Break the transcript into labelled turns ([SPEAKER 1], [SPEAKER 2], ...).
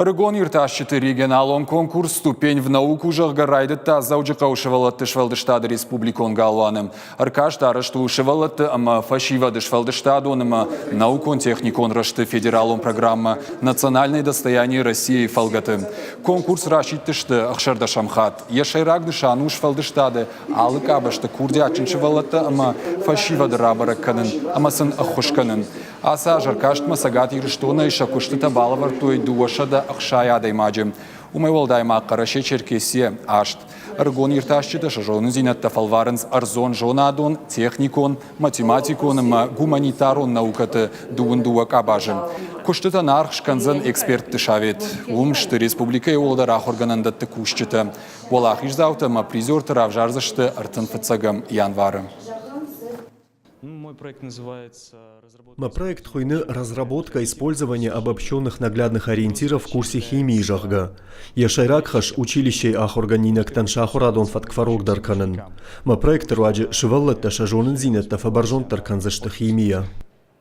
[SPEAKER 1] Ӕрыгон иртасджыты регионалон конкурс «Ступень в науку», зӕгъгӕ, райдыдта Дзӕуджыхъӕуы сывӕллӕтты сфӕлдыстады республикон галуаны. Ӕркаст арӕзт у сывӕллӕтты ӕмӕ фӕсивӕды сфӕлдыстадон ӕмӕ наукон-техникон рӕзты федералон программӕ «Национальное достояние России» фӕлгӕты. Конкурс расидтысты ӕхсӕрдӕсӕм хатт. Йӕ сӕйраг нысан у сфӕлдыстады алы къабӕзты курдиатджын сывӕллӕттӕ ӕмӕ фӕсивӕды рабӕрӕг кӕнын ӕмӕ сын ӕххуыс кӕнын. Ацы аз ӕркастмӕ Цӕгат Ирыстонӕй сӕ куыстытӕ балӕвӕрдтой 260 адӕймаджы. Уымӕй уӕлдай ма Хъӕрӕсе-Черкесийӕ аст. Ӕрыгон иртасджытӕ сӕ зонындзинӕдтӕ фӕлварынц ӕрдзон зонадон, техникон, математикон ӕмӕ гуманитарон наукӕты дыууын дыууӕ къабазы. Куыстытӕн аргъ скӕндзӕн экспертты совет. Уым сты республикӕйы уӕлдӕр ахуыргӕнӕндӕтты кусджытӕ. Уӕлахиздзаутӕ ӕмӕ призерты равзардзысты 35 январы.
[SPEAKER 2] Мӕ проект хуыйны «Разработка использования обобщенных наглядных ориентиров в курсе химии», зӕгъгӕ. Йӕ сӕйраг хӕс училищейы ахуыргӕнинӕгтӕн сӕ ахуырадон фӕтк фӕрогдӕр кӕнын. Мӕ проекты руаджы сывӕллӕттӕ сӕ зонындзинӕдтӕ фӕбӕрзонддӕр кӕндзысты химийӕ.